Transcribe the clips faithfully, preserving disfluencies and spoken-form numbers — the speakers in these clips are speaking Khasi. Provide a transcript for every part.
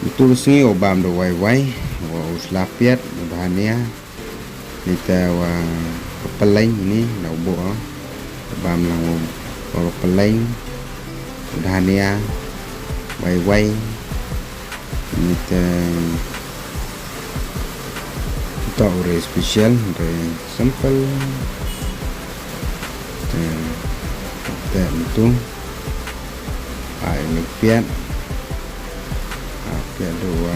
Utu ka sngi u bam da u wai wai, wa u sla piat, u dhania. Nita wa ka peleng ini, na u bo, u bam lang wa, wa ka peleng, u dhania, wai wai. Nita, nita u re special, re simple. Te, te ntu. Ai, ni piat. Ah, piat dua.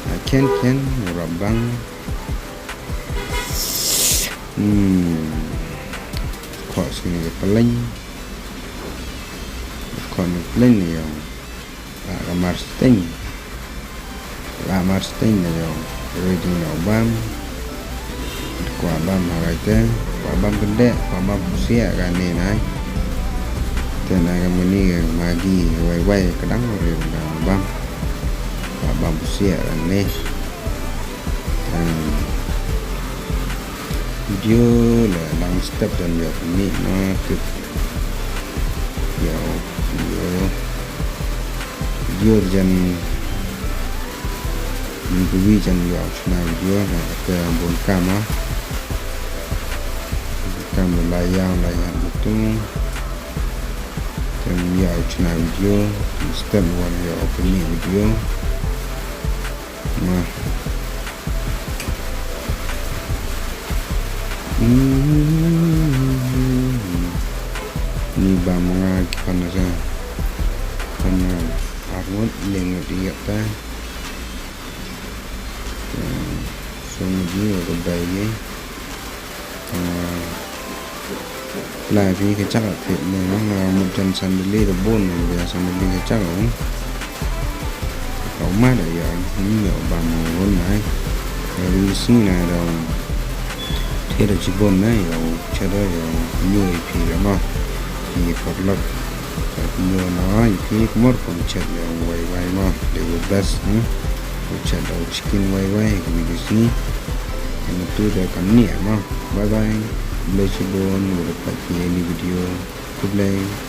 Ah, ken, ken, rabang. Hmm. Kok sini ka peleng. Kok ni peleng ni yang. Ah, ka mar sting. Ka mar sting ni yang. Ready na bam. Kwah bam ha ka ite, kwah bam kdeh, kwah bam pusiah kane nai. Te na ka mani ka Maggi wai wai ka dang ri ka bam. Kwah bam pusiah kane. Te video la lang step dan ïa kane ma tip. Ïa video, video jan Ni kuwi jan ïa u chna video na ka bun kama. Kam la yang la yang betul. Jan ïa u chna video. Step one ïa u kini video. Ma. Hmm. Ni ba manga ki pan sa. Pan arngut lengut ïa ta. Song ji wa ka bai ji. Lai phi ka chak a phi ne ma nga mut jan sandali da bon ne bia sandali ka chak a. Ka ma da ya ni ya ba mo ron nai. Ka ri si na da. Te da chi bon nai ya cha da ya ni phi da ma. Ni parlok. Ïa kumno na ïa ki kumno kum chet ïa u wai wai ma, they were best, hmm? U chet ïa u chicken wai wai, ïa ki bisi. Ïa ngi tu da kan ni ma. Bye bye. Bless you bon, ïa u pat ïa ni video. Good night.